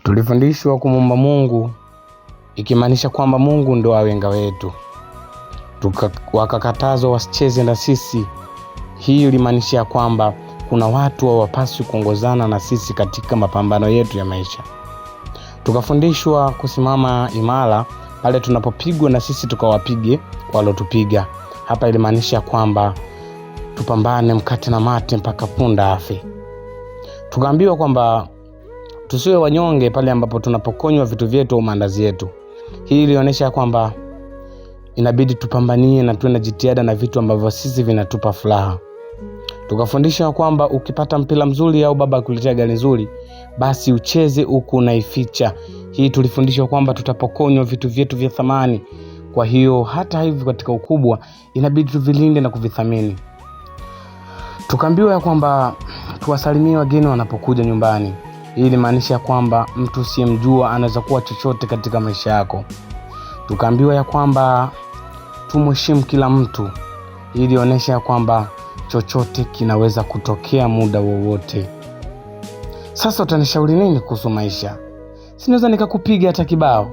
Tulifundishwa kumwomba Mungu, ikimaanisha kwamba Mungu ndo awenga wetu. Wakakatazwa wasicheze na sisi. Hii ilimaanisha kwamba kuna watu hawapaswi kuongozana na sisi katika mapambano yetu ya maisha. Tukafundishwa kusimama imara pale tunapopigwa na sisi tukawapige walotupiga. Hapa ilimaanisha kwamba tupambane mkate na mate mpaka punda afe. Tukaambiwa kwamba tusiwe wanyonge pale ambapo tunapokonywa vitu vyetu au maandazi yetu. Hii ilionyesha kwamba inabidi tupambanie na tuwe na jitihada na vitu ambavyo sisi vinatupa furaha. Tukafundishwa kwamba ukipata mpira mzuri au baba akuletea gari nzuri, basi ucheze huku unaificha. Hii tulifundishwa kwamba tutapokonywa vitu vyetu vya thamani. Kwa hiyo hata hivyo katika ukubwa inabidi tuvilinde na kuvithamini. Tukaambiwa ya kwamba tuwasalimie wageni wanapokuja nyumbani. Hii ilimaanisha kwamba mtu usiyemjua anaweza kuwa chochote katika maisha yako. Tukaambiwa ya kwamba tumheshimu kila mtu. Hii ilionyesha ya kwamba chochote kinaweza kutokea muda wowote. Sasa utanishauri nini kuhusu maisha? Sinaweza nikakupiga hata kibao.